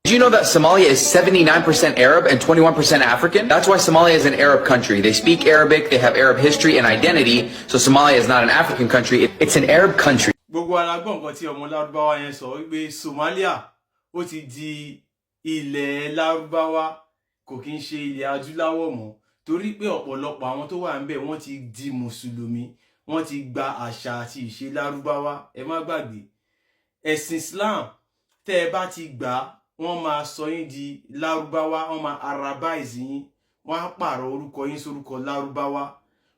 You know that Somalia is 79% Arab and 21% African? That's why Somalia is an Arab country. They speak Arabic, they have Arab history and identity, so Somalia is not an African country, it's an Arab country. Gbogbo wa la gbọ́ nǹkan tí ọmọ Lárúbáwá yẹn sọ, wípé Somalia ó ti di ilẹ̀ Lárúbáwá, kò kí ń ṣe ilẹ̀ adúláwọ̀ mọ́, torí pé ọ̀pọ̀lọpọ̀ àwọn tó wà ńbẹ̀, wọ́n ti di mùsùlùmí, wọ́n ti gba àṣà àti ìṣe Lárúbáwá. Ẹ má gbàgbé, ẹ̀sìn Islam, tẹ́ ẹ bá ti gbà á, wọ́n máa sọ yín di Lárúbáwá, wọ́n máa arabize yín, wọ́n á pààrọ̀ orúkọ yín sórúkọ Lárúbáwá,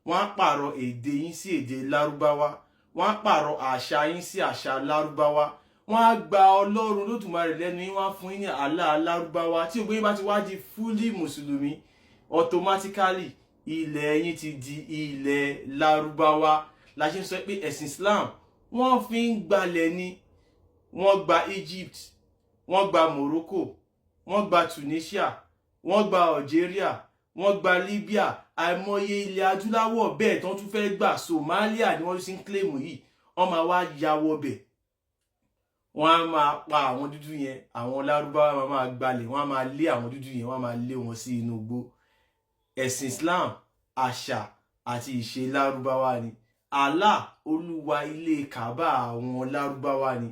wọ́n á pààrọ̀ èdè yín sí èdè Lárúbáwá, wọ́n á pààrọ̀ àṣà yín sí àṣà Lárúbáwá, wọ́n á gba Ọlọ́run Lódùmarè lẹ́nu yín, wọ́n á fún yín ní Allah Lárúbáwá. Tí ògbóyin yín bá ti wá di fully mùsùlùmí, automatically ilẹ̀ yín ti di ilẹ̀ Lárúbáwá. La ṣe ń sọ pé ẹ̀sìn Islam, wọ́n fi ń gbalẹ̀ ni. Wọ́n gba Egypt, wọ́n gba Morocco, wọ́n gba Tunisia, wọ́n gba Algeria, wọ́n gba Libya, àìmọye ilẹ̀ adúláwọ̀ bẹ́ẹ̀ tán tún fẹ́ gbà. Somalia ni wọ́n ti ń claim yìí. Wọ́n máa wá ya wọbẹ̀, wọ́n á máa pa àwọn dúdú yẹn, àwọn Lárúbáwá máa máa gbalẹ̀, wọ́n á máa lé àwọn dúdú yẹn, wọ́n á máa lé wọn sí inú igbó. Ẹ̀sìn Islam, àṣà àti ìṣe Lárúbáwá ni. Allah, olúwa ilé Kaaba àwọn Lárúbáwá ni.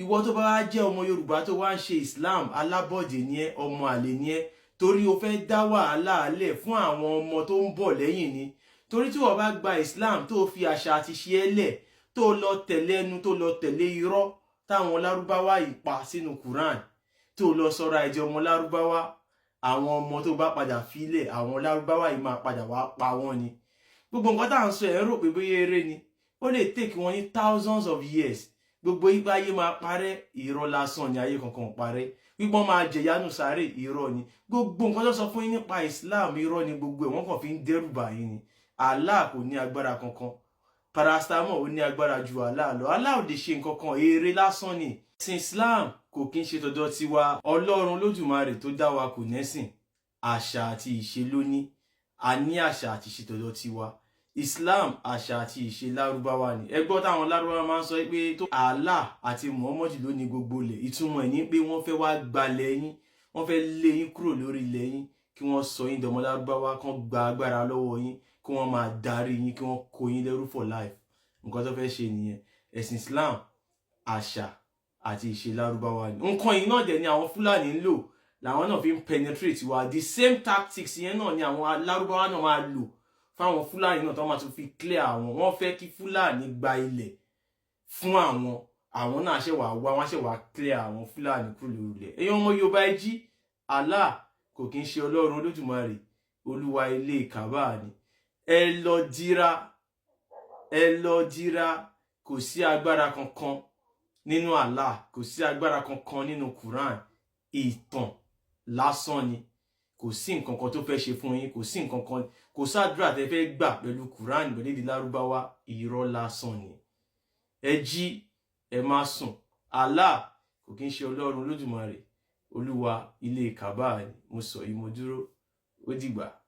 Ìwọ tó bá wá jẹ́ ọmọ Yorùbá tó wá ń ṣe Islam, alábọ̀dé ni ẹ́, ọmọ àlè ni ẹ́, torí o fẹ́ dá wàhálà lẹ̀ fún àwọn ọmọ tó ń bọ̀ lẹ́yìn ni. Torí tí wọ́n bá gba Islam, tó fi àṣà àti ṣe ẹ́ lẹ̀, tó lọ tẹ̀lé ẹnu, tó lọ tẹ̀lé irọ́ táwọn Lárúbáwá yìí pa sínú Quran, tó lọ sọ́ra ẹ̀jẹ̀ ọmọ Lárúbáwá, àwọn ọmọ tó bá padà filẹ̀, àwọn Lárúbáwá yìí máa padà wá pa wọ́n ni. Gbogbo nǹkan tá à ń sọ, ẹ̀ ń rò pé bóyá eré ni. Ó lè take wọn ní thousands of years. Gbogbo ipa ayé máa parẹ́, irọ́ lásán ni, ayé kankan parẹ́. Pípọ́n máa jẹ̀yánu sáré, irọ́ ni. Gbogbo nǹkan tó sọ fún yín nípa Islam, irọ́ ni gbogbo ẹ̀. Wọ́n kàn fi ń dẹ́rù bà yín ni. Allah kò ní agbára kankan. Paracetamol ó ní agbára ju Allah lọ. Allah ò lè ṣe nǹkan kan, eré lásán ni. Ẹ̀sìn Islam kò kí ń ṣe tọ̀dọ̀ tiwa. Ọlọ́run Lódùmarè tó dá wa kò nẹ́sìn, àṣà àti ìṣe ló ní. A ní àṣà àti ìṣe tọ̀dọ̀ tiwa. Islam, àṣà àti ìṣe Lárúbáwá ni. Ẹ gbọ́ táwọn Lárúbáwá máa ń sọ pé tó Allah àti Muhammad ló ní gbogbo ilẹ̀. Ìtumọ̀ ẹ̀ ní pé wọ́n fẹ́ wá gbalẹ̀ yín, wọ́n fẹ́ lé yín kúrò lórí ilẹ̀ yín, kí wọ́n sọ yín dọmọ Lárúbáwá, kán gba agbára lọ́wọ́ yín, kí wọ́n máa darí yín, kí wọ́n kó yín lẹ́rú for life. Nǹkan tó fẹ́ ṣe nìyẹn. Ẹ̀sìn Islam, àṣà àti ìṣe Lárúbáwá ni. Nǹkan yìí náà dẹ̀ ni àwọn Fúlàní ń lò, làwọn náà fi ń penetrate wa. The same tactics yẹn náà ni àwọn Lárúbáwá náà máa lò fáwọn Fúlàní náà tó máa tún fi clear àwọn. Wọ́n fẹ́ kí Fúlàní gba ilẹ̀ fún àwọn, àwọn náà ṣe wà wá, wọ́n ṣe wá clear àwọn Fúlàní kúrò lórí ilẹ̀. Èyàn ọmọ Yorùbá, ẹ jí. Allah kò kí ń ṣe Ọlọ́run Olódùmarè, olúwa ilé Kaaba ni. Ẹ lọ dira, ẹ lọ dira. Kò sí agbára kankan nínú Allah, kò sí agbára kankan nínú Quran. Ìtàn lásán ni. Kò sí nǹkan kan tó fẹ́ ṣe fún yín, kò sí nǹkan kan, kò sádùúrà tẹ́ fẹ́ gbà pẹ̀lú Quran, pẹ̀lú èdè Lárúbáwá. Irọ́ lásán ni. Ẹ jí, ẹ má sùn. Allah kò kí ń ṣe Ọlọ́run Olódùmarè, olúwa ilé Kaaba ni. Mo sọ yìí, mo dúró. Ó dìgbà.